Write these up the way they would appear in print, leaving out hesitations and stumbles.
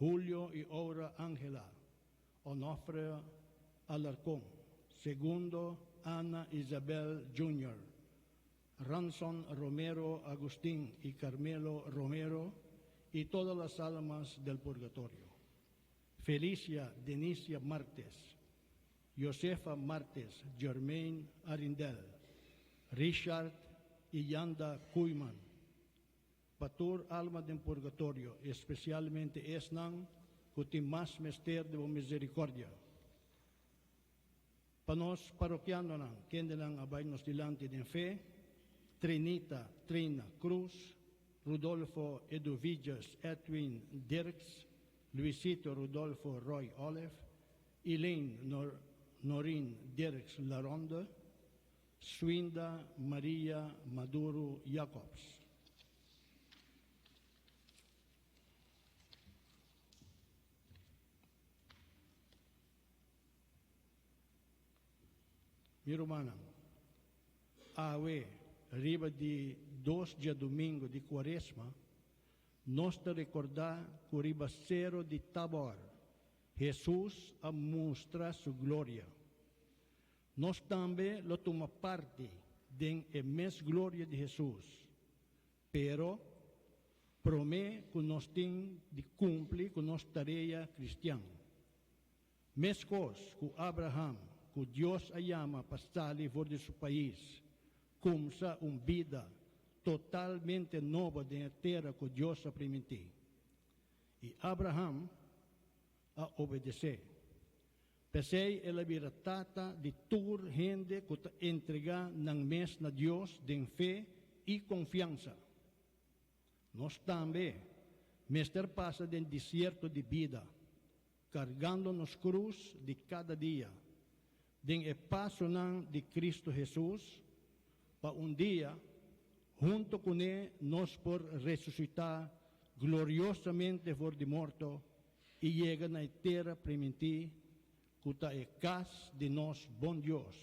Julio i Aura Angela, Onofre Alarcon, Segundo Ana Isabel Junior, Ranson Romero Agustin y Carmelo Romero y todas las almas del purgatorio. Felicia Denicia Martes, Josefa Martes, Jermaine Arindel, Richard y Yanda Kuyman. Pa tur alma den purgatorio, especialmente esnan cu tin mas mester di bo misericordia. Pa nos parokianonan, kendenan a bai nos dilanti den fe, Trinita Trina Cruz, Rudolfo Eduviges Edwin Dirks, Luisito Rudolfo Roy Olive, Elaine Noreen Dirks Laronde, Swinda Maria Maduro Jacobs. Mi rumannan, awe riba di dos djadumingu di Kuaresma, nos ta rekordá ku riba Sero di Tabor, Hesus a mustra su gloria. Nos tambe lo tuma parti den e mes gloria di Hesus. Pero, promé ku nos tin di kumpli ku nos tarea kristian. Meskos ku Abraham, ku Dios a yama pa sali for di su pais, kumsa un bida totalmente nobo den e tera ku Dios a primintí. I Abraham a obedesé. P'esei el a bira tata di tur hende ku ta entregá nan mes na Dios den fe i konfiansa. Nos tambe mester pasa den desierto di bida, kargando nos krus di kada dia, den e pasonan di Kristu Hesus, pa un dia, hunto kuné nos por resusitá gloriosamente for di morto i yega na e tera primintí ku ta e kas di nos bon Dios.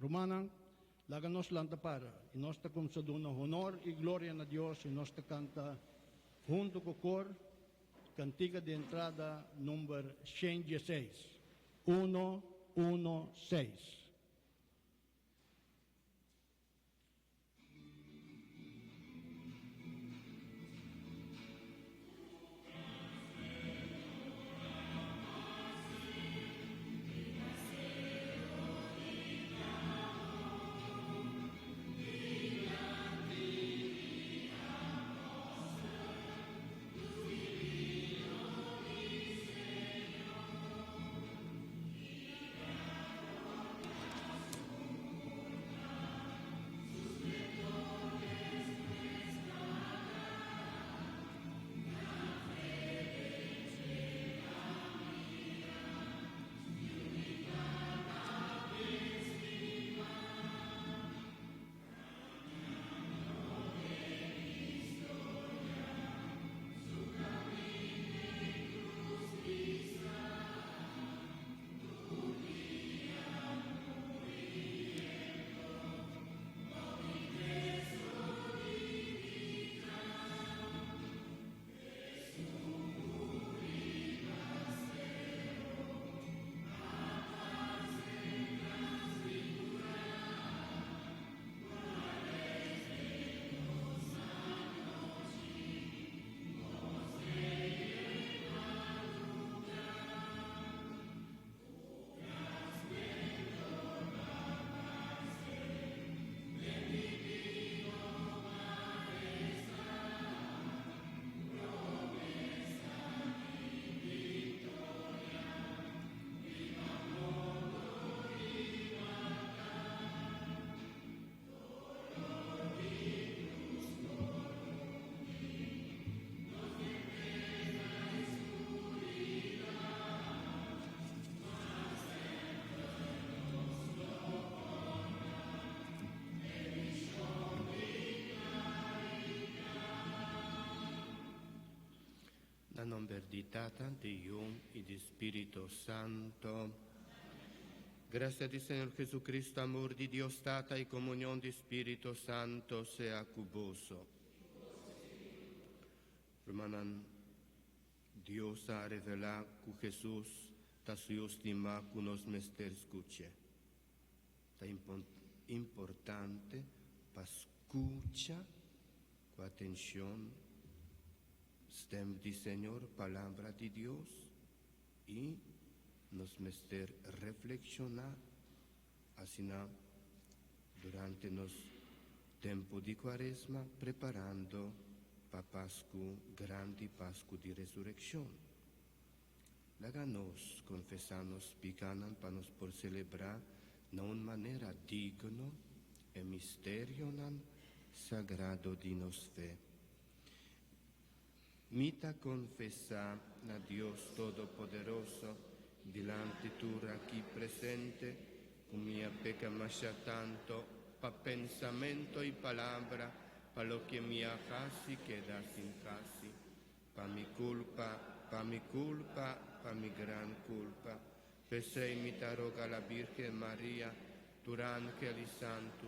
Rumannan, laga nos lanta para i nos ta kumsa duna honor i gloria na Dios i nos ta kanta huntu ku kor kantika di entrada number 116, uno, uno, seis. Na nomber di Tata, di Yu i di Spiritu Santo. Gracia di Señor Jesucristo, amor di Dios Tata i comunion di Spiritu Santo sea cu boso. Rumannan. Dios a revelá ku Hesus ta su Yu stimá ku nos mester skuch'é. Ta importante pa skucha ku atenshon stèm di Señor, Palabra di Dios, i nos mester reflekshoná asina durante nos tempu di Kuaresma preparando pa Pasku Grandi, Pasku di Resurekshon. Laga nos konfesá nos pikánan pa nos por selebrá na un manera digno e misterionan sagrado di nos fe. Mi ta konfesá na Dios Todopoderoso, dilanti tur aki presente, ku mi a peka masha tanto pa pensamento i palabra, pa loke mi a hasi keda sin hasi. Pa mi kulpa, pa mi kulpa, pa mi gran kulpa. P'esei mi ta roga la Bírgen Maria, tur ángel i santu,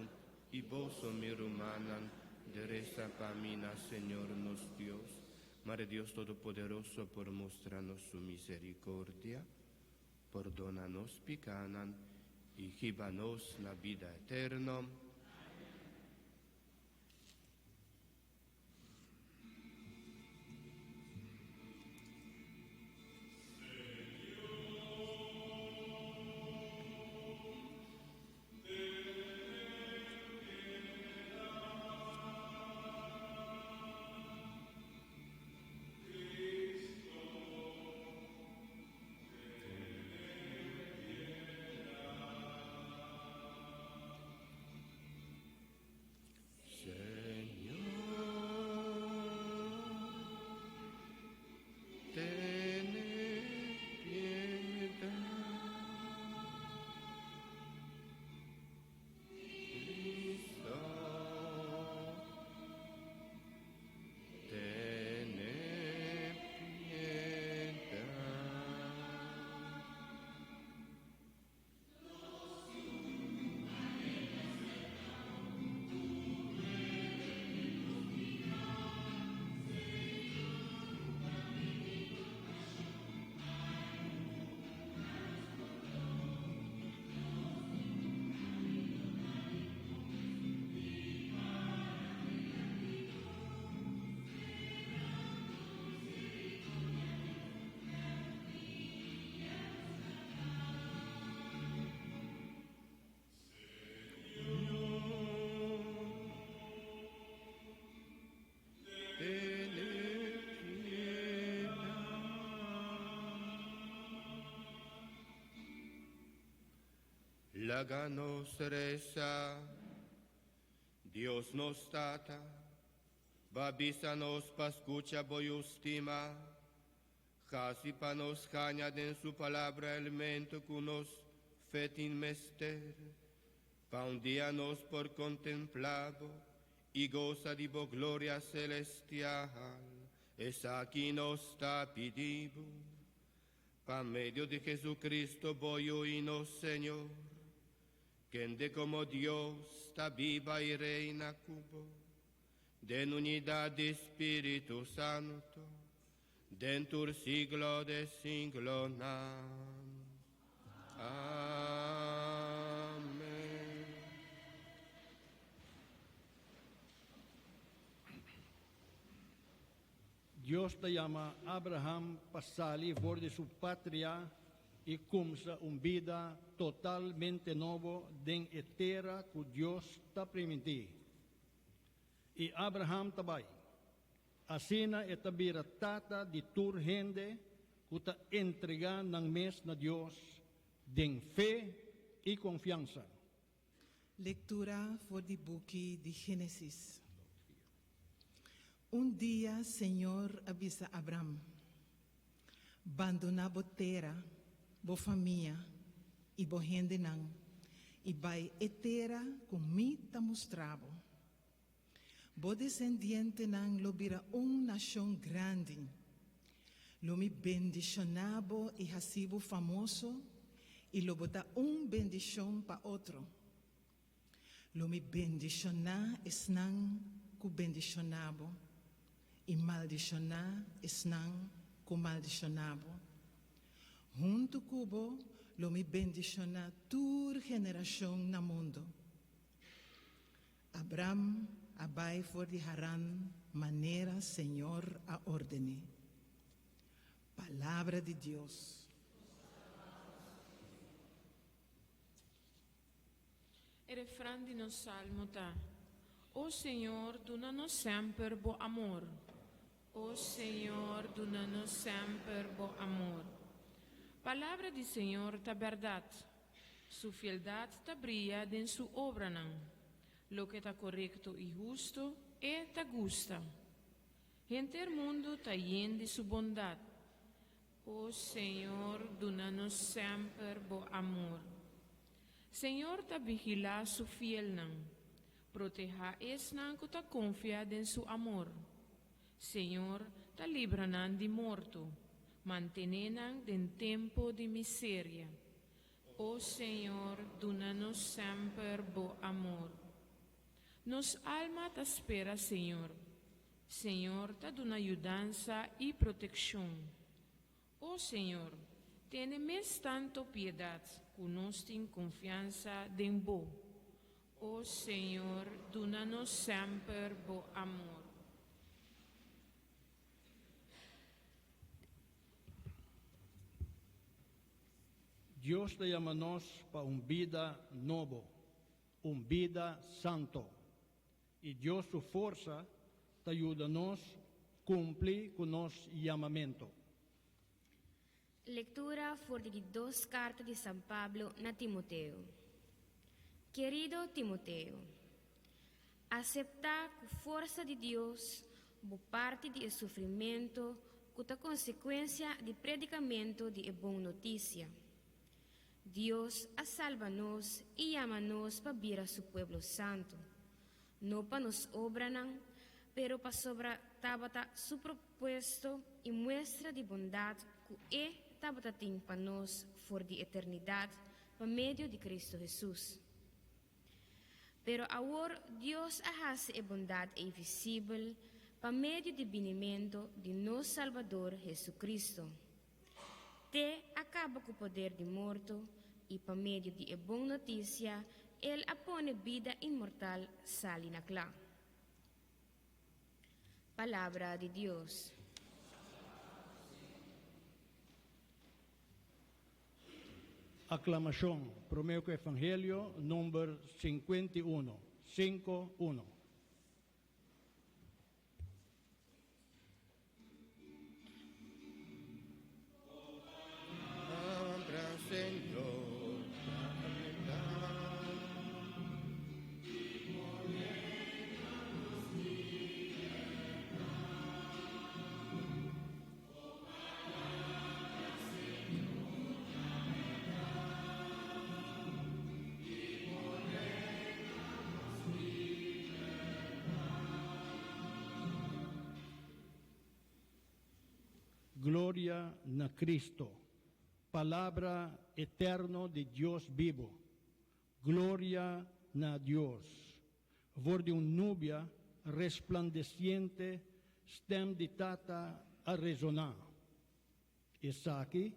i boso, mi rumannan, di resa pa mi na Señor nos Dios. Mare Dios Todopoderoso por mustra nos su misericordia, pordona nos pikánan i hiba nos na bida eterno. Señor, tene piedad. Cristo, tene piedad. Tene piedad. Laga nos resa. Dios nos Tata, B'a bisa nos pa skucha bo Yu stimá. Hasi pa nos haña den su Palabra elemento ku nos fe tin mester, pa un dia nos por kontemplá bo i gosa di bo gloria selestial. Esaki nos ta pidi bo, pa medio di Jesucristo bo Yu i nos Señor, kende komo Dios ta biba i reina ku bo, den unidat di Spiritu Santo, den tur siglo de siglonan. Amen. Dios ta yama Abraham pa sali for di su patria i kumsa un bida totalmente nobo den e tera ku Dios ta primintí. I Abraham ta bai. Asina e ta bira tata di tur hende ku ta entregá nan mes na Dios den fe i konfiansa. Lektura for di buki di Génesis. Un dia Señor a bisa Abram, Bandoná bo tera, bo famia i bo hendenan i bai e tera ku mi ta mustra bo. Bo desendientenan lo bira un nashon grandi. Lo mi bendishoná bo i hasi bo famoso, i lo bo ta un bendishon pa otro. Lo mi bendishoná esnan ku bendishoná bo, i maldishoná esnan. ku maldishoná bo. Huntu ku bo lo mi bendishoná tur generashon na mundu. Abram a bai for di Haran manera Señor a orden'é. Palabra di Dios. E refran di nos salmo ta, O Señor, duna nos semper bo amor. O Señor, duna nos semper bo amor. Palabra di Señor ta bèrdat. Su fieldat ta bria den su obranan. Loke ta korekto i hustu, e ta gusta. Henter mundu ta yen di su bondat. O Señor, duna nos semper bo amor. Señor ta vigilá su fielnan, protehá esnan ku ta konfia den su amor. Señor ta libra nan di morto, mantené nan den tempu di miseria. O Señor, duna nos semper bo amor. Nos alma ta spera Señor. Señor ta duna yudansa i protekshon. O Señor, tene mes tanto piedat ku nos tin konfiansa den Bo. O Señor, duna nos semper Bo amor. Dios ta yama nos pa un bida nobo, un bida santo. I Dios su forsa ta yuda nos kumpli ku nos yamamentu. Lektura for di di dos karta di San Pablo na Timoteo. Kerido Timoteo, aseptá ku forsa di Dios bo parti di e sufrimentu ku ta konsekuensia di predikamentu di e bon notisia. Dios a salba nos i yama nos pa bira su pueblo santu, no pa nos obranan, pero pasobra tabata su propuesto i muestra di bondat ku e tabata tin pa nos for di eternidat pa medio di Kristu Hesus. Pero awor Dios a hasi e bondat ei visibel pa medio di binimentu di nos Salbador Hesukristu. Te a kaba ku poder di morto i pa medio di e bon notisia el a pone bida inmortal sali na kla. Palabra di Dios. Aklamashon, Promé ku Evangelio, number 51, sinku, uno. Gloria na Cristo, Palabra eterno di Dios bibo. Gloria na Dios. For di un nubia resplandeciente stem di Tata a resoná, Esaki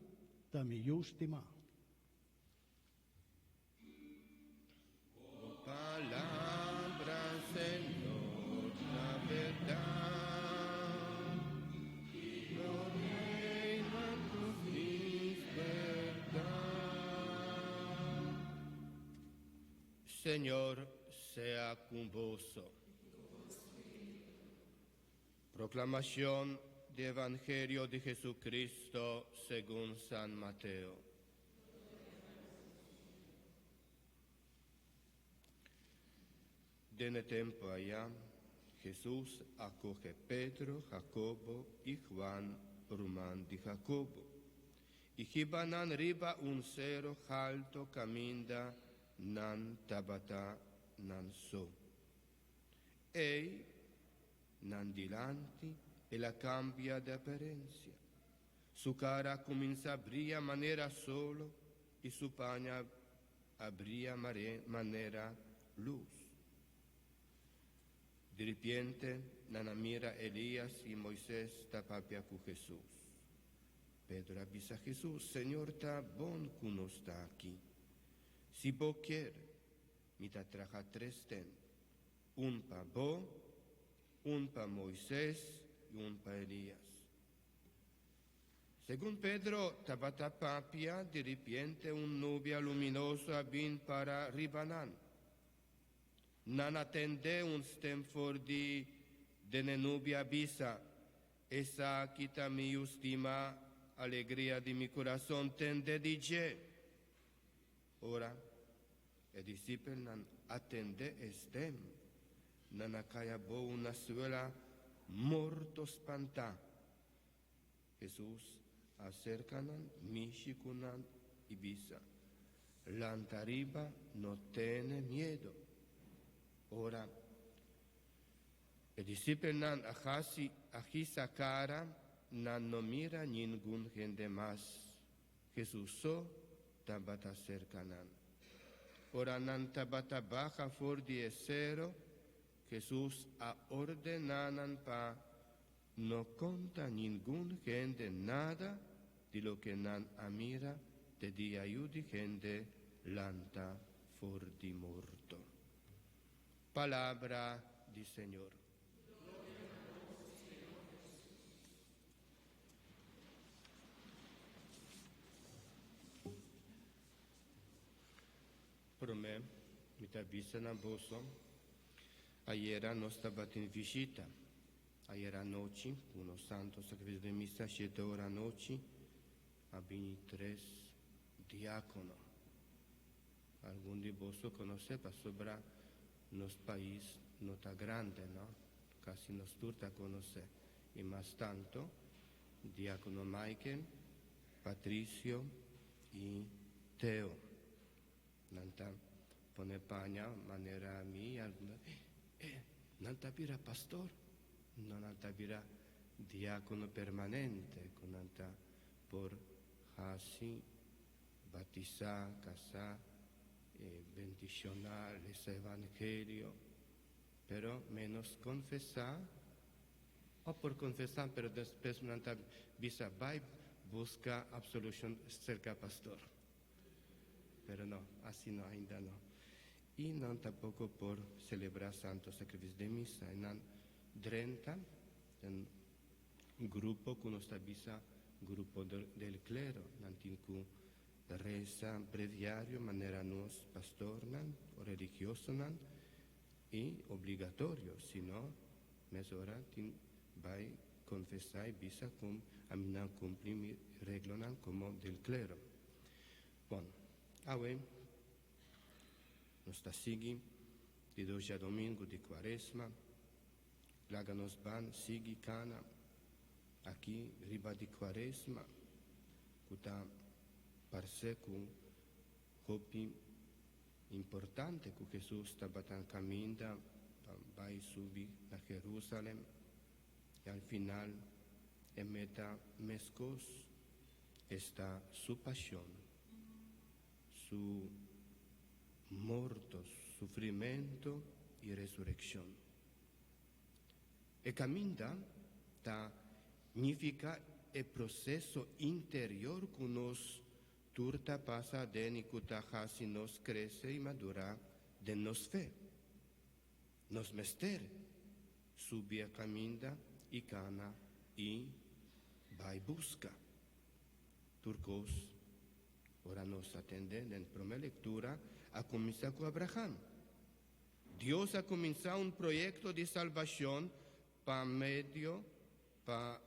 ta mi Yu stimá. Bo palabra, Señor, ta berdad. Lo reina cu libertad. Señor sea cu boso. Proclamacion di Evangelio di Jesucristo segun San Mateo. Den e tempu ayá, Hesus a kohe Pedro, Hakobo i Huan, ruman di Hakobo, i hiba nan riba un sero haltu kaminda nan tabata nan so. Ei, nan dilanti, el a kambia di aparensia. Su kara a kuminsá bria manera solo i su paña a bria manera lus. Diripiente nan a mira Elías i Moisés ta papia ku Hesus. Pedro a bisa Hesus, Señor, ta bon ku nos ta aki. Si bo kier, mi ta traha tres tent, un pa bo, un pa Moises i un pa Elias. Segun Pedro tabata papia, diripiente un nubia luminoso a bin para riba nan. Nan a tende un stem for di den e nubia bisa, Esaki ta mi Yu stimá, alegria di mi kurason, tende di dje. Ora e disipelnan a tende e stem, nan a kai abou na suela morto spantá. Hesus a aserka nan, mishi ku nan i bisa, Lanta riba, no tene miedu. Ora e disipelnan a hasi a hisa kara, nan no mira ningun hende mas, Hesus so tabata serka nan. Ora nan tabata baha for di e sero, Hesus a ordená nan pa no konta ningun hende nada di loke nan a mira te dia Yu di hende lanta for di morto. Palabra di Señor. Promé, mi ta bisa na boso, ayera nos tabatin vishita. Ayera anochi, ku nos Santo Sakrifisio di Misa, shete ora anochi, a bini tres diákono. Algun di boso konosé pasobra nos pais no ta grande, no? Kasi nos tur ta konosé. I mas tanto, diákono Maikel, Patricio i Theo. Nan ta pone paña manera mi i algun ta, Eh, nan ta bira pastor? No, nan ta bira diákono permanente ku nan ta por hasi batisá, kasá, bendishoná, lesa evangelio, pero ménos konfesá, o por konfesá pero despues nan ta bisa bai buska absolushon serka pastor. Pero no, asina no, ainda no. I nan tampoko por selebrá Santo Sakrifisio den misa. I nan drenta den grupo ku nos ta bisa grupo del klero. Nan tin ku resa breviario manera nos pastornan o religiosonan i obligatorio, si no mesora tin bai konfesá i bisa ku ami nan kumpli mi reglonan komo del klero. Bon, awe nos ta sigui di dos djadomingu di kuaresma. Laga nos ban sigui kana aki riba di kuaresma ku ta parse ku hopi importante ku Hesus tabata kaminda pa bai subi na Jerusalem i al final e meta meskos esta su pasion, su morto, sufrimento i resurekshon. E kaminda ta nifiká e proseso interior ku nos tur ta pasa aden i ku ta hasi nos krese i madurá den nos fe. Nos mester subi e kaminda i kana i bai buska tur kos. Ora nos a tende den promé lektura a kuminsá ku Abraham. Dios a kuminsá un proyekto di salbashon pa medio pa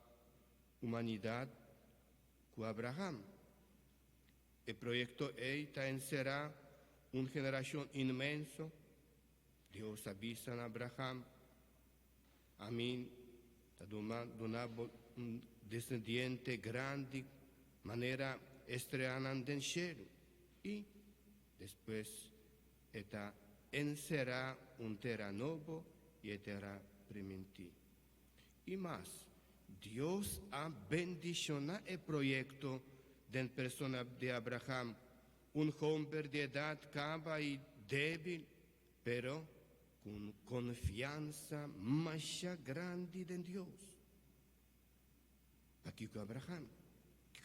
humanidat ku Abraham. E proyekto ei ta enserá un generashon inmenso. Dios a bisa na Abraham, Ami ta duna bo un desendiente grandi manera e streanan den shelu. I despues e ta enserá un tera nobo i e tera primintí. I mas, Dios a bendishoná e proyekto den persona di Abraham, un homber di edat kaba i débil, pero ku un konfiansa masha grandi den Dios. Pakiko Abraham?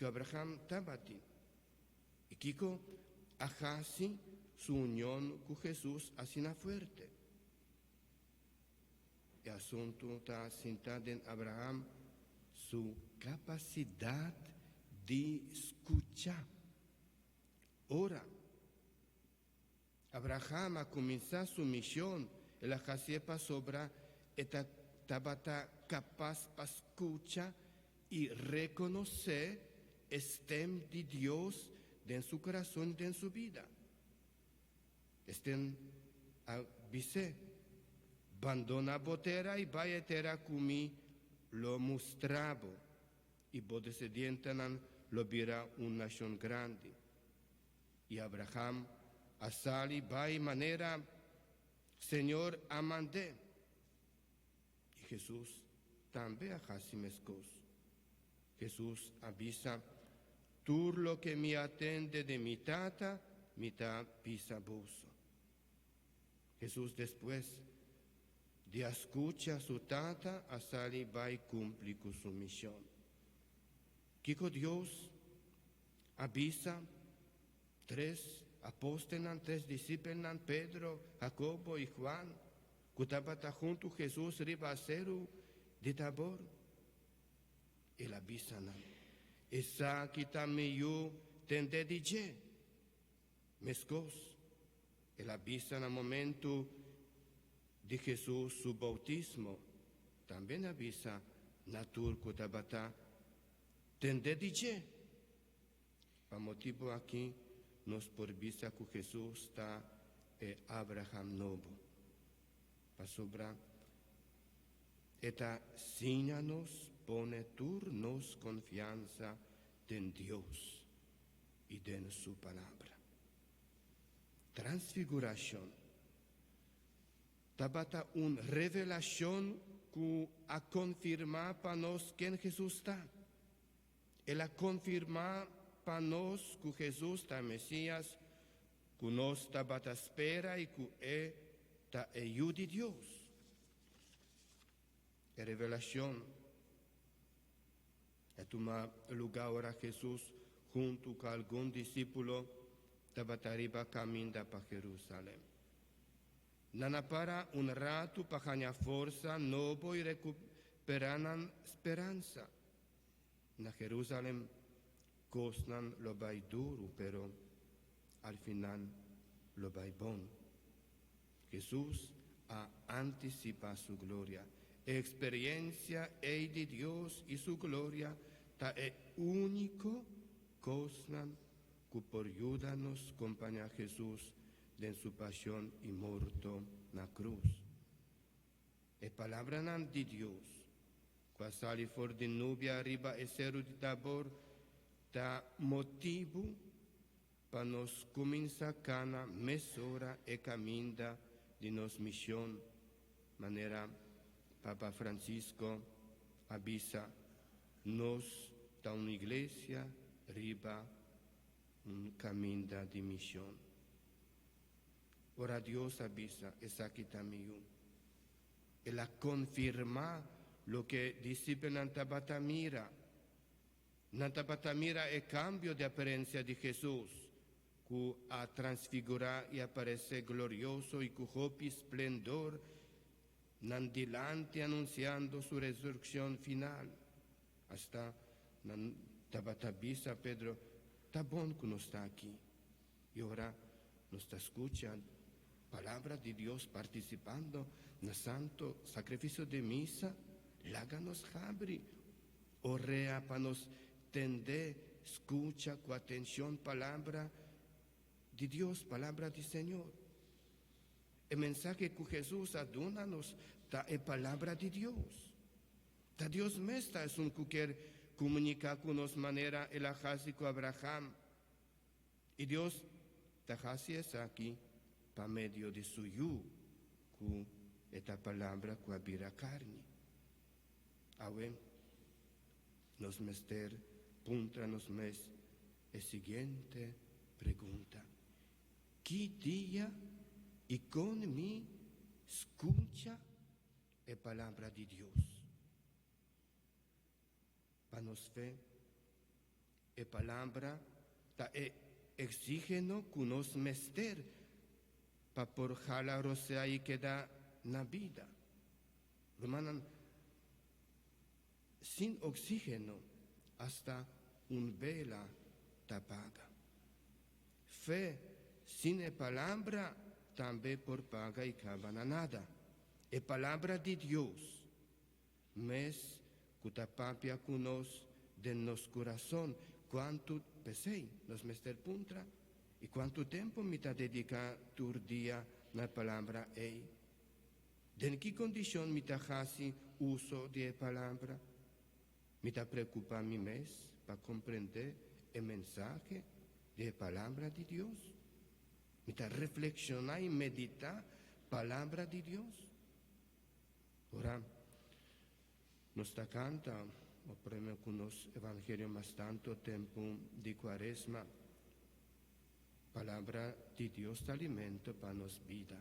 Kiko Abraham tabatin? I kiko a hasi su union ku Hesus asina fuerte? E asuntu ta sinta den Abraham su kapasidat di skucha. Ora Abraham a kuminsá su mishon, el a hasié pasobra e ta tabata kapas pa skucha i rekonosé e stèm di Dios den su kurason i den su bida. E stèm a bis'é, Bandoná bo tera i bai e tera ku mi lo mustra bo, i bo desedientenan lo bira un nashon grandi. I Abraham a sali bai manera Señor a mand'é. I Hesus tambe a hasi meskos. Hesus a bisa, Tur loke mi a tende di mi Tata, mi ta bisa boso. Hesus despues di a skucha su Tata a sali bai kumpli ku su mishon. Kiko Dios a bisa tres apòstelnan, tres disipelnan, Pedro, Hakobo i Juan, ku tabata huntu Hesus riba seru di Tabor? El a bisa nan, Esaki ta mi yu, tende di dje. Meskos, el a bisa na momentu di Hesus su boutismo, tambe a bisa na tur ku tabata tende di dje. Pa motibu aki nos por bisa ku Hesus ta e Abraham nobo, pasobra e ta siña nos pone tur nos konfiansa den Dios i den su Palabra. Transfigurashon tabata un revelashon ku a konfirmá pa nos ken Hesus ta. El a konfirmá pa nos ku Hesus ta e Mesías ku nos tabata spera i ku e ta e Yu di Dios. E revelashon a tuma lugá ora Hesus huntu ku algun disípulo tabata riba kaminda pa Jerusalèm. Nan a para un ratu pa haña forsa nobo i rekuperá nan speransa. Na Jerusalèm kosnan lo bai duru, pero al final lo bai bon. Hesus a antisipá su gloria. E eksperensia ei di Dios i su gloria ta e úniko kosnan ku por yuda nos kompañá Hesus den su pashon i morto na krus. E palabranan di Dios, ku a sali for di nubia riba e seru di Tabor, ta motibu pa nos kuminsá kana mesora e kaminda di nos mishon, manera Papa Francisco a bisa, Nos ta un iglesia riba un kaminda di mishon. Ora Dios a bisa, Esaki ta mi Yu, el a konfirmá loke disipelnan tabata mira. Nan tabata mira e kambio di aparensia di Hesus, ku a transfigurá i a paresé glorioso i ku hopi splendor nan dilanti anunsiando su resurekshon final. Asta nan tabata bisa Pedro, Ta bon ku nos ta aki. I ora nos ta skucha Palabra di Dios partisipando na Santo Sakrifisio di Misa, laga nos habri orea pa nos tende, skucha ku atenshon Palabra di Dios, Palabra di Señor. E mensahe ku Hesus a duna nos ta e Palabra di Dios. Ta Dios mes ta esun ku kier komuniká ku nos manera el a hasi ku Abraham. I Dios ta hasi esaki pa medio di su Yu, ku e ta Palabra ku a bira karni. Awe, nos mester puntra nos mes e siguiente pregunta, Ki dia i kon mi skucha e Palabra di Dios? Pa nos fe. E palabra ta e oxígeno ku nos mester pa por hala rosea i keda na bida. Rumannan, sin oxígeno asta un bela ta paga. Fe sin e palabra tambe por paga i kaba na nada. E palabra di Dios mes ku ta papia ku nos den nos kurason, kuantu p'esei nos mester puntra, I kuantu tempu mi ta dediká tur dia na e palabra ei? Den ki kondishon mi ta hasi uso di e palabra? Mi ta preokupá mi mes pa komprendé e mensahe di e Palabra di Dios? Mi ta reflekshoná i meditá Palabra di Dios? Ora nos ta kanta o preme ku nos Evangelio mas tantu tempu di Kuaresma, Palabra di Dios ta alimento pa nos bida.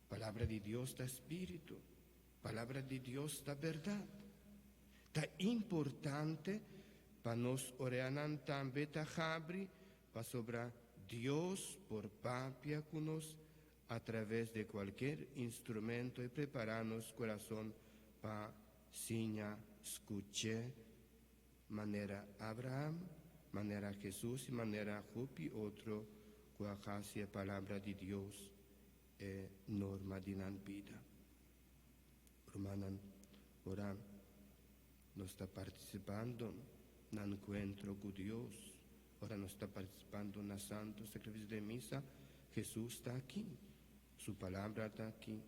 Palabra di Dios ta spiritu. Palabra di Dios ta bèrdat. Ta importante pa nos oreanan tambe ta habri pasobra Dios por papia ku nos atraves di kualker instrumento i prepará nos kurason pa siña skuch'é manera Abraham, manera Hesus i manera hopi otro ku a hasi e Palabra di Dios e norma di nan bida. Rumannan, ora nos ta partisipando na enkuentro ku Dios, ora nos ta partisipando na Santu Sakrifisio di Misa, Hesus ta aki, Su Palabra ta aki.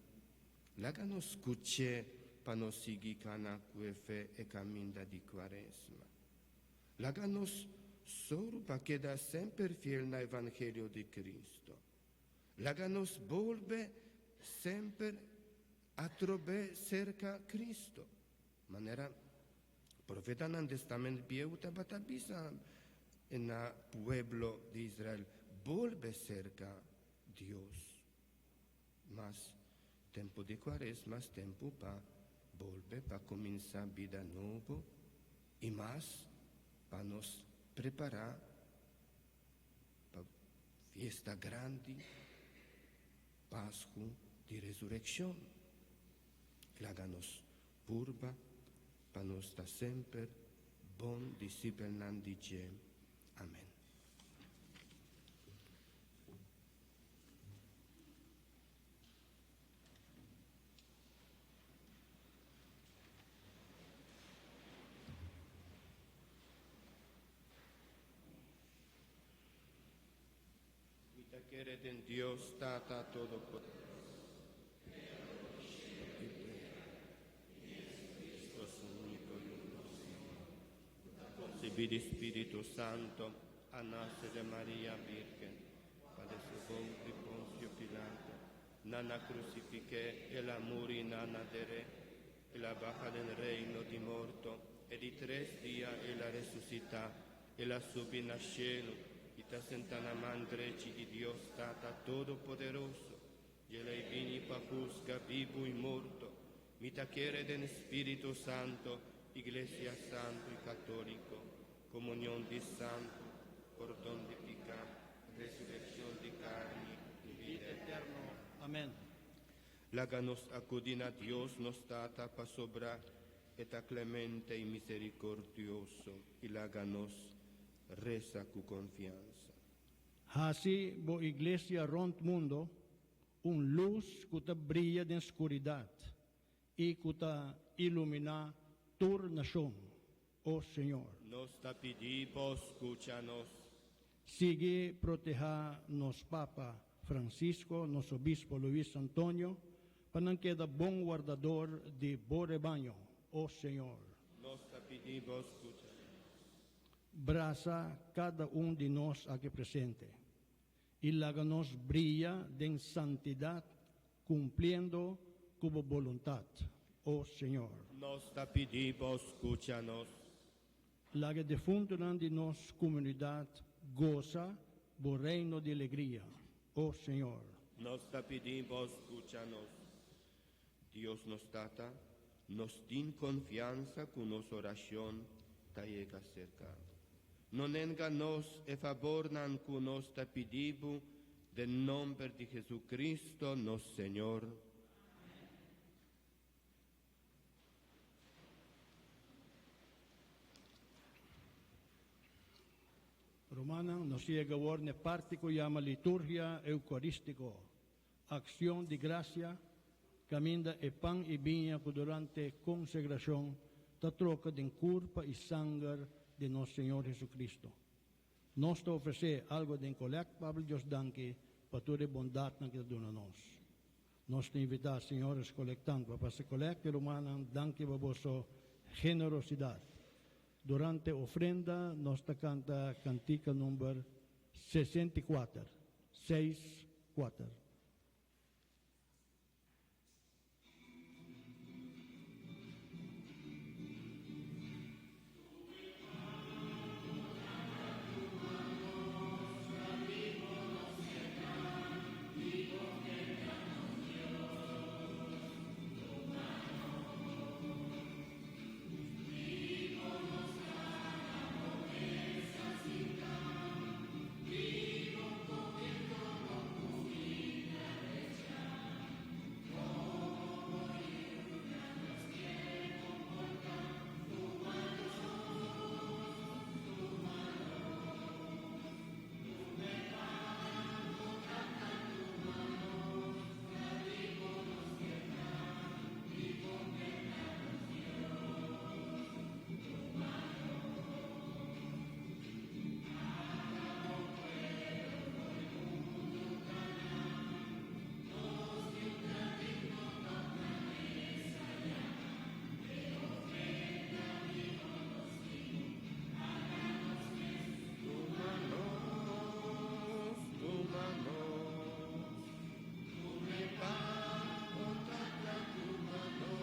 Laga nos skuch'é pa nos sigui kana ku e fe e kaminda di Kuaresma. Laga nos soru pa keda semper fiel na Evangelio di Cristo. Laga nos bolbe semper atrobe serka Cristo, manera profetanan Testament Bieu tabata bisa na pueblo di Israel, Bolbe serka Dios. Mas tempu di Kuaresma mas tempu pa bolbe pa kuminsá bida nobo i mas pa nos prepará pa fiesta grandi, Pasku di Resurekshon. Laga nos purba pa nos ta semper bon disipelnan di dje. Amen. Mi ta kere den Dios Tata Todopoderoso, Creador di cielo i tera, i Jesucristo, su unico Yu, nos Señor, cu ta concebí di Spiritu Santo, a nace de Maria Virgen, padece bou di Poncio Pilato, nan a crucifiqué, el a muri, nan a deré, El a baha den reino di morto, e di tres dia el a resusitá. El a subi na shelu i ta sentá na man drechi di Dios Tata Todopoderoso. Dje lei bini pa husga bibu i morto. Mi ta kere den Spiritu Santo, Iglesia Santu i Katóliko, komunion di santu, pordon di piká, resurekshon di karni i bida eterno. Amèn. Laga nos akudí na Dios nos Tata pasobra E ta klemente i miserikordioso i laga nos resa ku konfiansa. Hasi bo iglesia rònt mundo un lus ku ta bria den skuridat i ku ta iluminá tur nashon, o Señor. Nos ta pidi bo skucha nos. Sigui protehá nos Papa Francisco, nos Obispo Luis Antonio, pa nan keda bon wardador di bo rebaño, o Señor. Nos ta pidi bo skucha nos. Brasa kada un di nos aki presente, i laga nos bria den santidat Cumpliendo cu bo boluntad, o Señor. Nos ta pidi bo scucha nos. Laga e defuntonan di nos comunidad goza bo reino di alegria, o Señor. Nos ta pidi bo scucha nos. Dios nos Tata, nos tin confiansa cu nos oracion. Ta yega serka bo. No nenga nos e fabornan ku nos ta pidi bo den nomber di Jesucristo nos Señor. Rumannan, nos yega awor na e parti ku yama Liturgia Eukaristiko, Akshon di Grasia, kaminda e pan i biña ku durante konsegrashon ta troka den kurpa i sanger di nos Señor Jesucristo. Nos ta ofresé algu den kolèkt pa habla Dios danki pa tur e bondatnan ku e ta duna nos. Nos ta invitá señores kolektant pa pasa kolèkt i rumannan danki pa boso generosidat. Durante ofrenda nos ta kanta kantika number 64, seis, kuater. Tuma nos, tuma nos, tuma e pan, o Tata, tuma nos.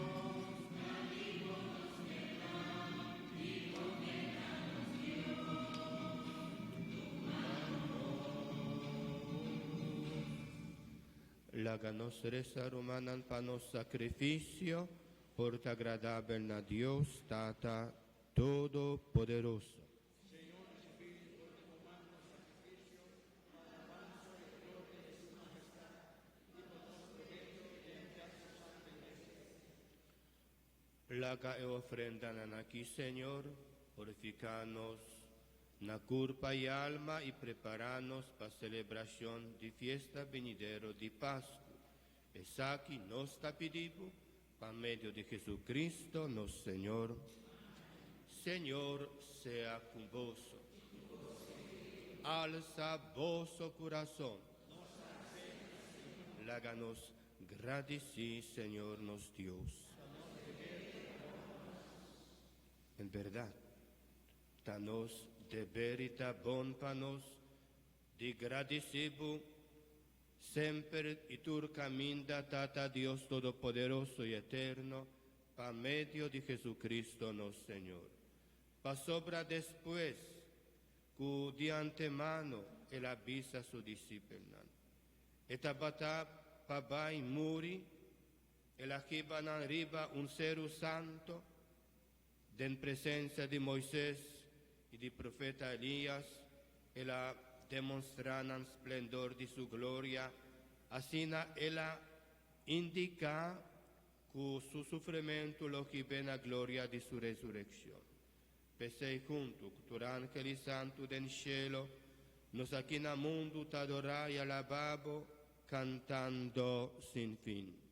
Laga nos resa, rumannan, pa nos sakrifisio por ta agradabel na Dios, Tata Todopoderoso. Laga e ofrendanan aki, Señor, purifiká nos na kurpa i alma i prepará nos pa selebrashon di fiesta benidero di Pasku. Esaki nos ta pidi bo pa medio di Jesucristo nos Señor. Señor sea ku boso. Alsa boso kurason. Laga nos gradisí Señor nos Dios. En bèrdat, ta nos deber i ta bon pa nos di gradisí bo semper i tur kaminda, Tata Dios Todopoderoso i Eterno, pa medio di Jesucristo nos Señor. Pasobra despues ku di antemano el a bisa su disipelnan, E tabata pa bai muri, el a hiba nan riba un seru santu den presensia di Moises i di profeta Elias, el a demostrá nan splendor di su gloria, asina el a indiká ku su sufrimentu lo hib'é na gloria di su resurekshon. P'esei huntu ku tur angel i santu den shelu, nos aki na mundu ta adorá i alabá bo kantando sin fin.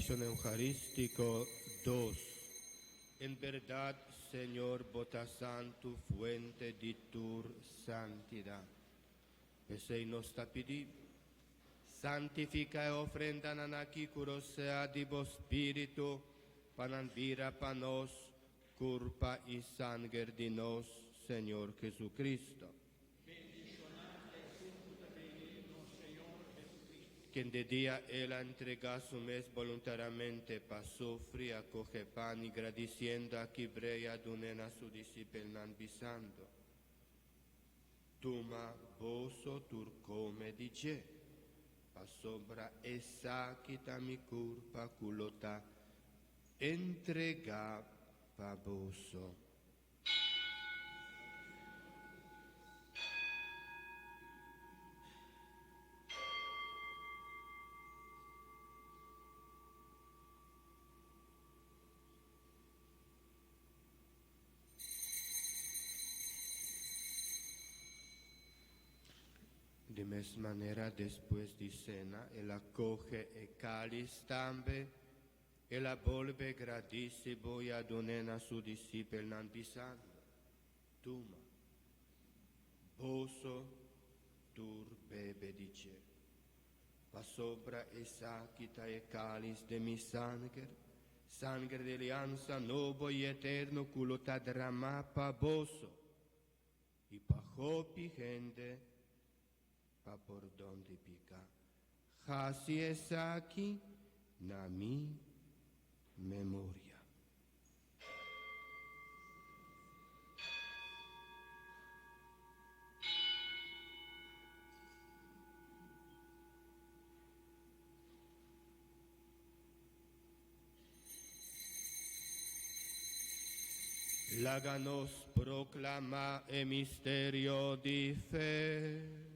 Adorashon Eukarístiko dos. En berdat, Señor, Bo ta santu, fuente di tur santidat. P'esei nos ta pidi Bo, santifiká e ofrendanan aki ku rosea di Bo Spiritu, pa nan bira pa nos kurpa i sanger di nos Señor Jesucristo. Kende dia El a entregá Su mes boluntariamente pa sufri, a kohe pan i gradisiendo a kibr'é i a dun'é na Su disipelnan, bisando, Tuma boso tur kome di dje, pasobra esaki ta mi kurpa ku lo ta entregá pa boso. Di mes manera, despues di sena, el a kohe e kális tambe, El a bolbe gradisi bo i a dun'é na su disipelnan, bisando, Tuma, boso tur bebe di dje, pasobra esaki ta e kális di mi sanger, sanger di aliansa nobo i eterno ku lo ta dramá pa boso i pa hopi hende pa pordon di piká. Hasi esaki na mi memoria. Laga nos proklamá e misterio di fe.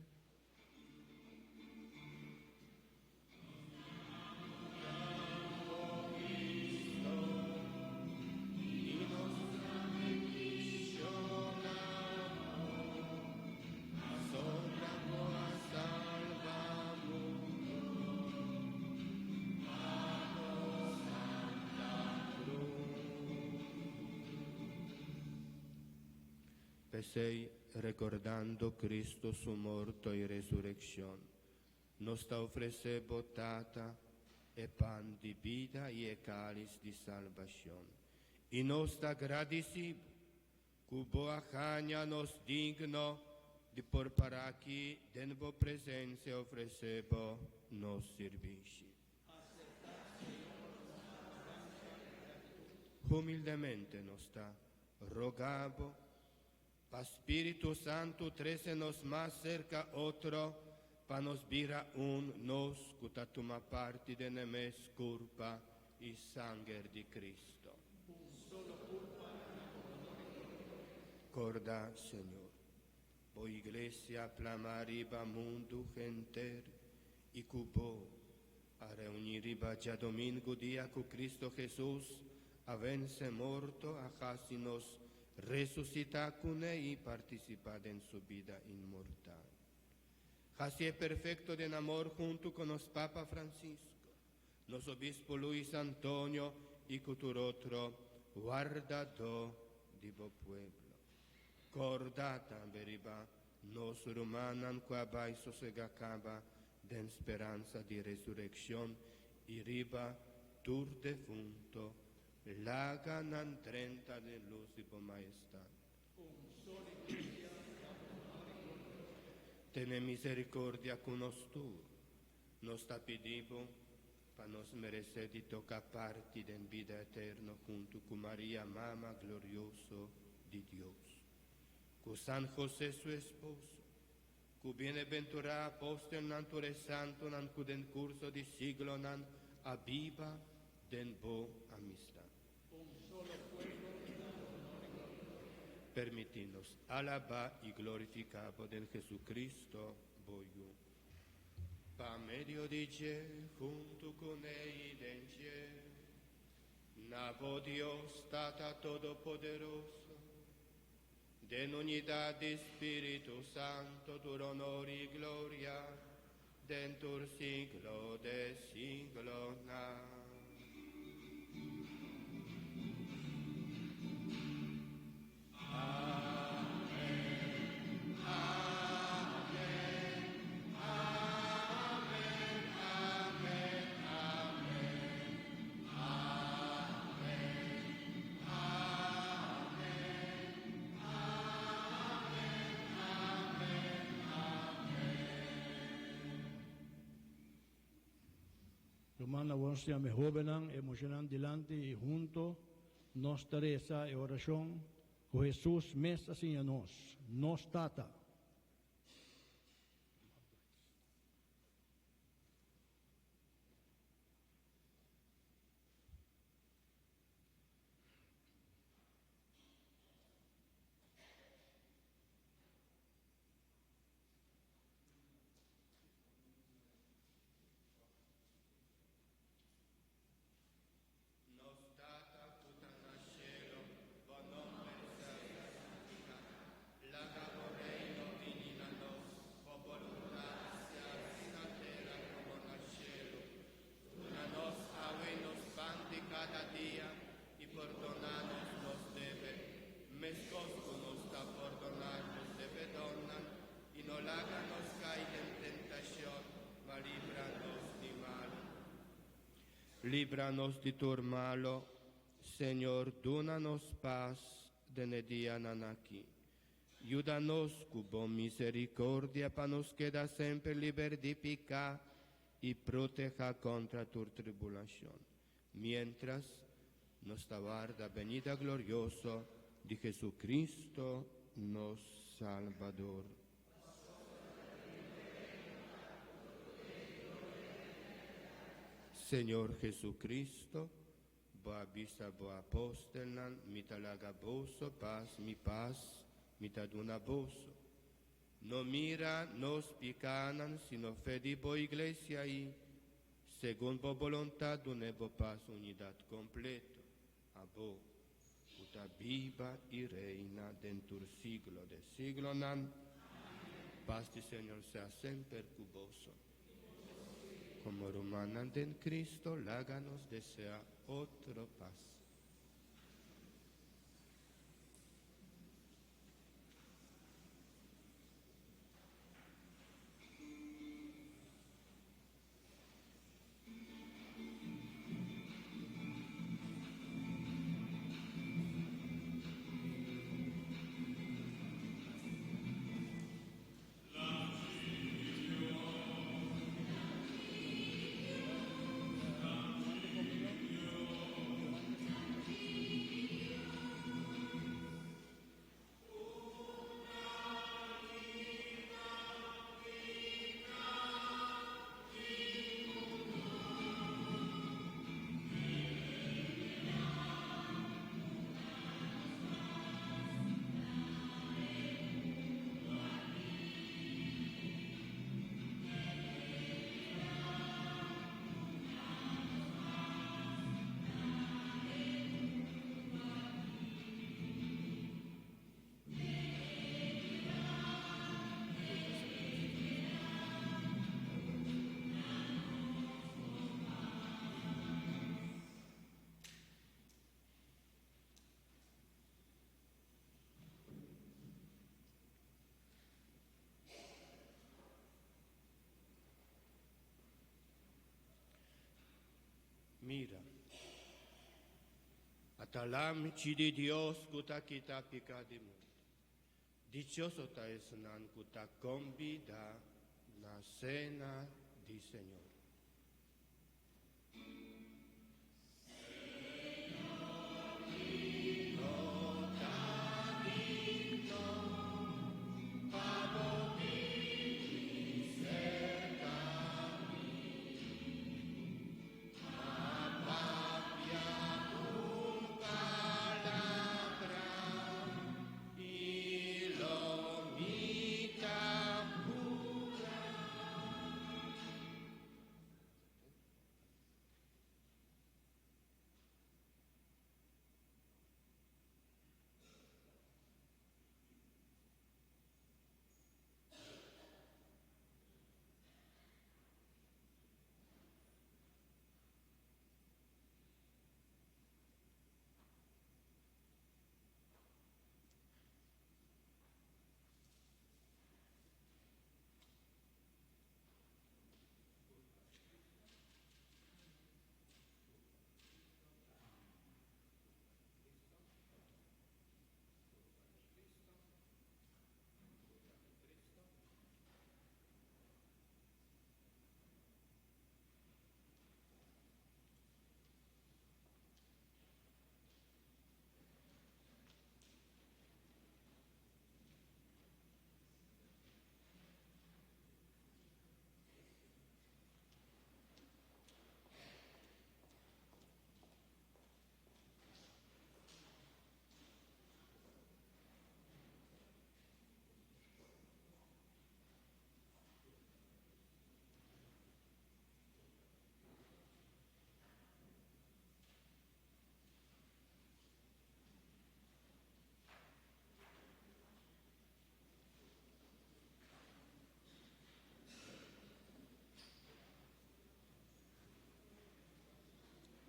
P'esei, rekordando Cristo su morto i resurekshon, nos ta ofresé bo, Tata, e pan di bida i e kális di salbashon, i nos ta gradisí bo ku bo a haña nos digno di por para aki den bo presensia ofresé bo nos sirbishi. Humildemente nos ta roga bo pa Spiritu Santu trese nos mas serka otro pa nos bira un, nos ku ta tuma parti den e mes kurpa i sanger di Cristo. Korda, Señor, bo Iglesia plama riba mundu henter i ku bo a reuní riba djadomingu dia ku Cristo Jesus a vense morto a hasi nos resusitá kuné i partisipá den su bida inmortal. Hasié perfekto den amor huntu ku nos Papa Francisco, nos Obispo Luis Antonio i ku tur otro wardadó di bo pueblo. Kòrda tambe riba nos rumannan ku a bai sosegá kaba den speransa di resurekshon i riba tur defunto, laga nan drenta den lus di bo Maestat. Tene misericordia cu nos tur. Nos ta pidi bo pa nos merece di toca parti den bida eterno hunto cu Maria, Mama glorioso di Dios, cu San José su esposo, cu bienaventurá apostelnan tur e santonan cu den curso di siglonan a biba den bo amistad. Permití nos alabá i glorifiká bo den Jesucristo, bo Yu. Pa medio di dje, huntu kuné i den dje, na bo Dios Tata Todopoderoso, den unidat di Spiritu Santo tur honor i gloria den tur siglo de siglonan. Awor nos ta yama e hóbennan, e muchanan dilanti i hunto nos ta resa e orashon ku Hesus mes a siña nos, Nos Tata. Nos Tata ku ta na shelu, bo nomber sea santifiká. Laga bo Reino bini na nos, bo boluntat sea hasi na tera komo na shelu. Duna nos awe nos pan di kada dia i pordoná nos nos debe, meskos ku nos ta pordoná nos debedónan, i no laga nos kai den tentashon, ma libra nos di malu. Libra nos di tur malu, Señor, duna nos pas den e dianan aki. Yuda nos ku bo misericordia pa nos keda semper liber di piká i protehá kontra tur tribulashon, miéntras nos ta warda benida glorioso di Jesucristo nos Salbador. Señor Jesucristo, bo a bisa bo apóstelnan, Mi ta laga boso pas, mi pas mi ta duna boso. No mira nos pikánan, sino fe di bo iglesia i, segun bo boluntat, dun'é bo pas unidat kompleto. Abo, ku ta biba i reina den tur siglo de siglonan. Pas di Señor sea semper ku boso. Komo rumannan den Cristo, laga nos deseá otro pas. Mira, ata Lamchi di Dios ku ta kita piká di mundu. Dichoso ta esnan ku ta kombidá na sena di Señor.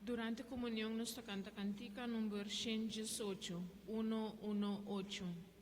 Durante komunion nos ta kanta kantika number 118, 118.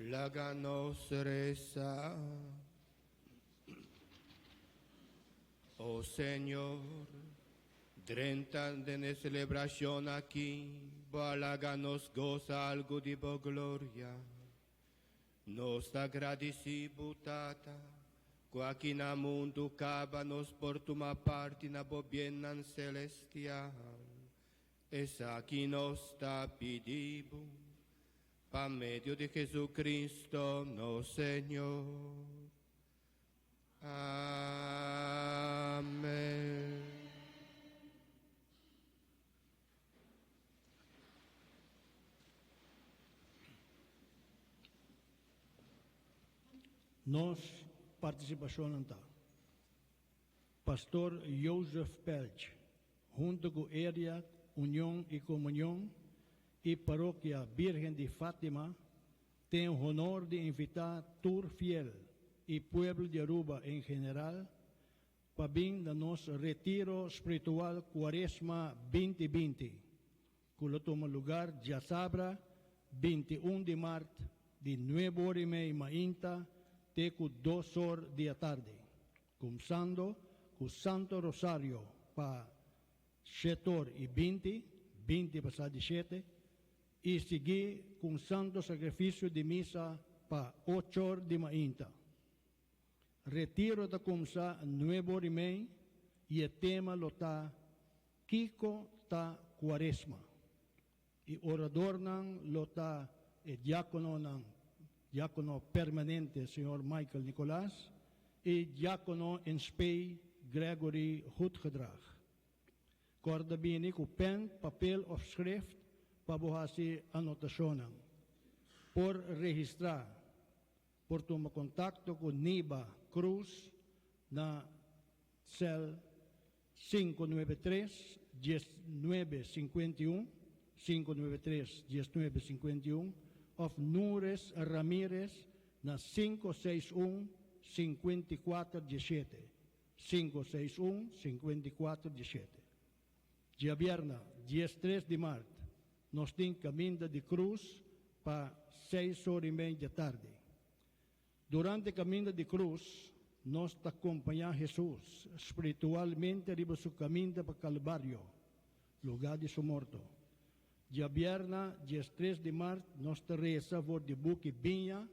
Laga nos resa. Oh Señor, Drenta den e celebracion aki, Bo a laga nos goza algo di Bo gloria. Nos ta gradici Bo, Tata, cu aki na mundo caba nos por tuma parti na Bo biennan celestial. Esaki nos ta pidi Bo, pa medio di Jesucristo nos Señor. Amen. Nos participacionnan ta, Pastor Joseph Pelch, hunto cu Area Union y Comunion y Parokia Birgen di Fatima, tin honor di invita tur fiel y pueblo di Aruba en general pa bin na nos Retiro Spiritual Cuaresma 2020, cu lo tuma lugar diasabra 21 di maart di 9:30 mainta te cu 2 or di atardi, cuminsando cu Santo Rosario pa 7:20, 20 pasa di 7, y sigui cu Santo Sacrificio di Misa pa 8 or di mainta. Retiro ta cuminsa 9:30 y e tema lo ta Kico ta Cuaresma. Y oradornan lo ta e diacononan, diacono permanente, señor Michael Nicolas, y diacono in spe Gregory Goedgedrag. Corda bini cu pen, papel of schrift pa bo haci anotacionnan. Por registra, por tuma contacto cu Niba Cruz na cel 593 1951, 593 1951, of Nures Ramirez na 561 5417, 561 5417. Diabierna, 13 di maart, nos tin Caminda di Cruz pa 6:30 di atardi. Durante Caminda di Cruz, nos ta acompaña Jesus spiritualmente riba su caminda pa Calvario, lugar di su morto. Diabierna, 13 di maart, nos ta resa for di buki Biña,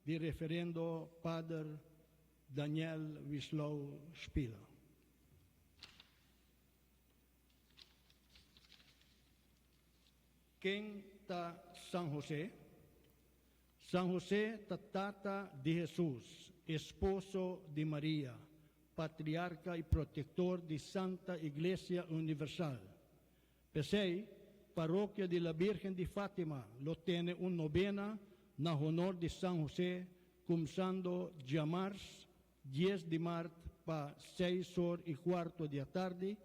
di reverendo Pader Daniel Wislau Spila. Ken ta San Jose? San Jose ta tata di Jesus, esposo di Maria, patriarca y protector di Santa Iglesia Universal. P'esey, Parokia di La Virgen di Fatima lo tene un novena na honor di San Jose, cuminsando diamars 10 di maart pa 6:15 di atardi,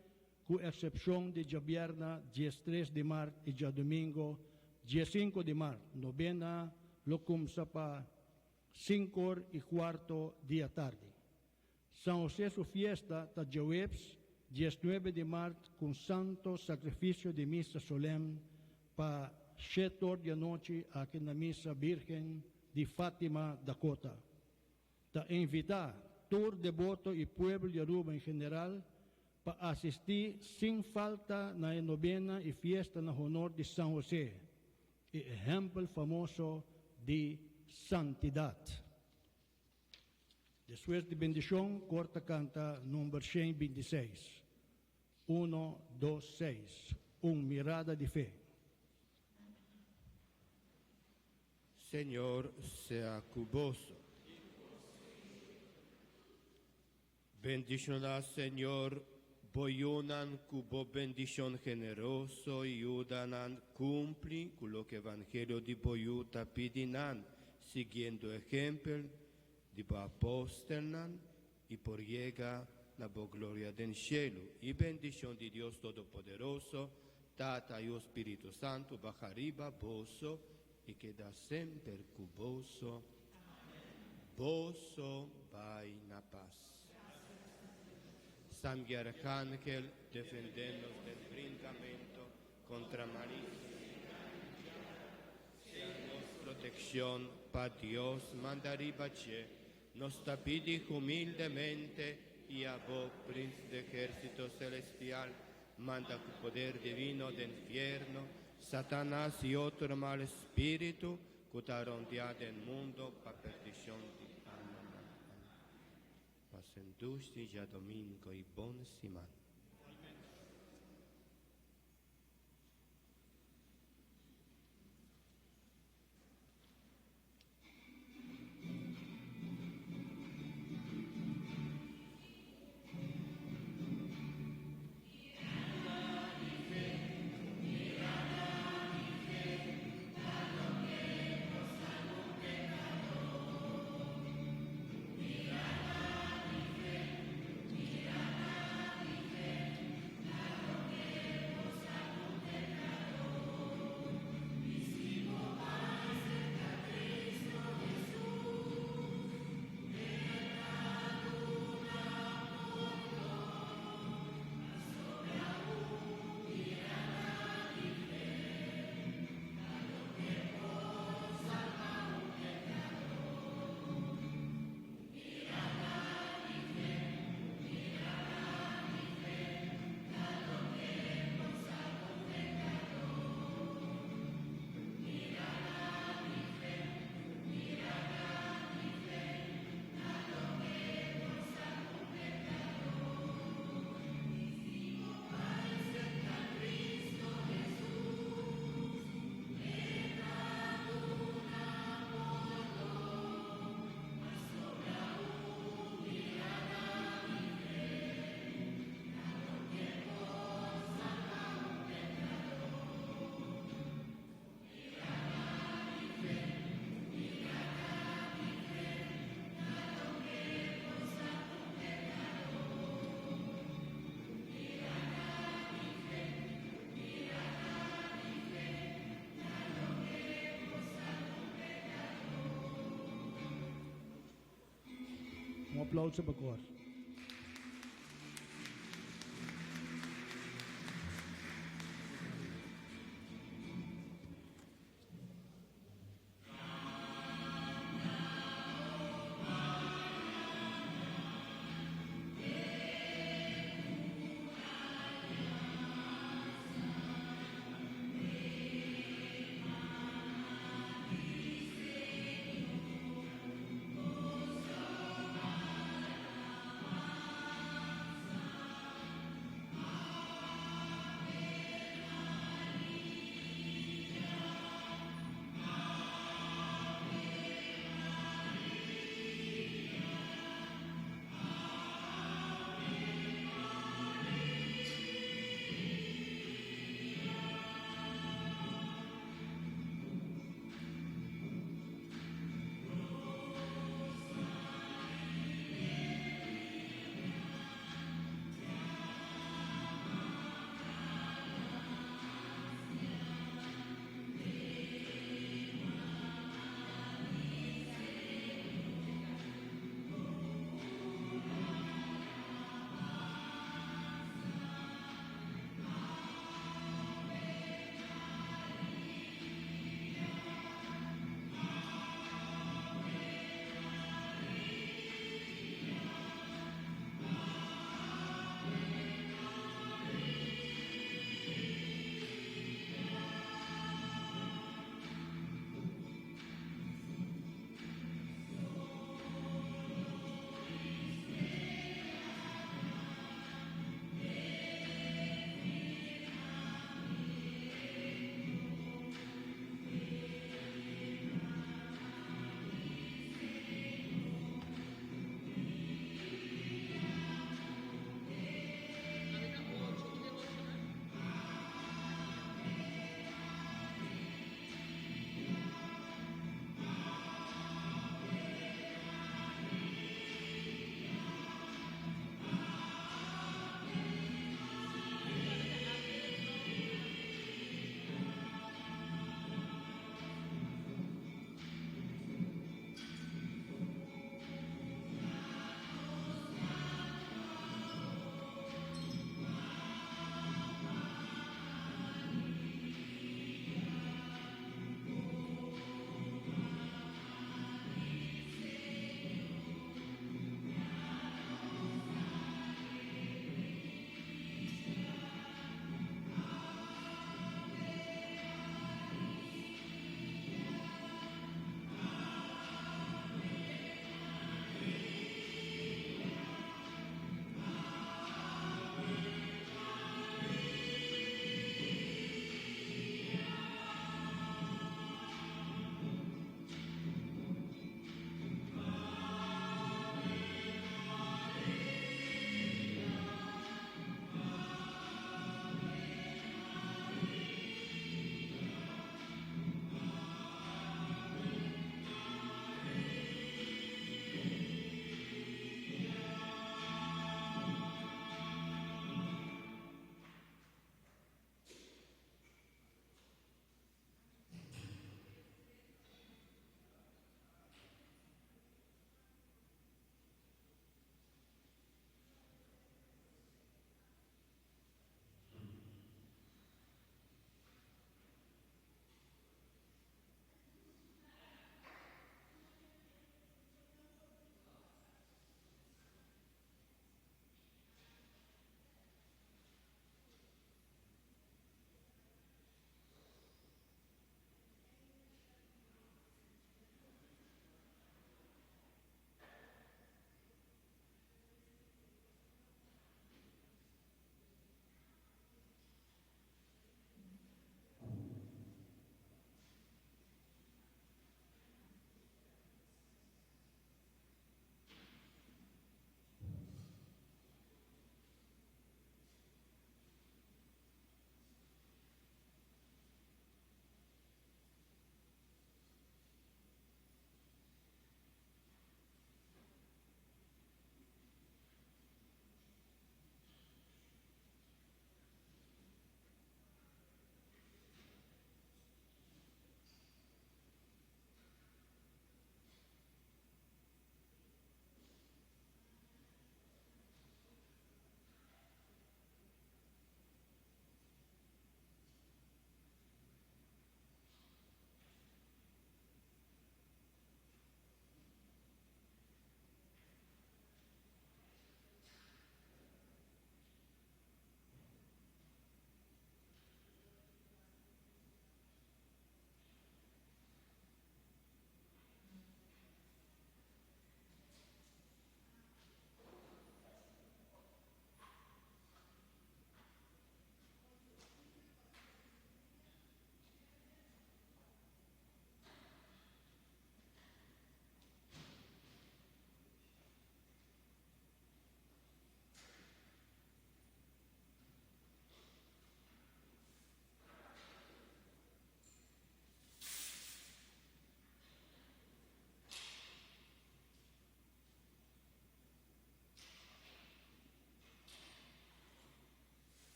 cu excepcion di diabierna 13 di maart y diadomingo 15 di maart. Novena lo cuminsa pa 5:15 di atardi. San Jose su fiesta ta diahuebs 19 di maart cu Santo Sacrificio di Misa Solemne pa 7 or di anochi aki na Misa Virgen di Fatima Dakota. Ta invita tur devoto y pueblo di Aruba en general pa asisti sin falta na novena y fiesta na honor di San Jose, e ehempel famoso di santidad. Despues di bendicion, koor ta canta number 126. 1, 2, 6. Un mirada di fe. Señor sea cu boso. Bendiciona, Señor, bo yiunan cu bo bendicion generoso y yuda nan cumpli cu loke Evangelio di bo Yiu ta pidi nan, siguiendo ehempel di bo apostelnan y por yega na bo gloria den cielo. Y bendicion di Dios Todopoderoso, Tata y Spirito Santo, baha riba boso y keda semper cu boso. Boso bay na paz. San Arcángel, defendenos den bringamento contra malicia. Sea nos proteccion pa Dios manda riba dje. Nos ta pidi humildemente y abo, Príncipe de ejército celestial, Manda ku poder divino den fierno Satanas i otro mal spiritu ku ta rondiá den mundo pa perdishon di almanan. Amen. Pasen dushi djadomingo i bon siman. Un aplauso pa kor.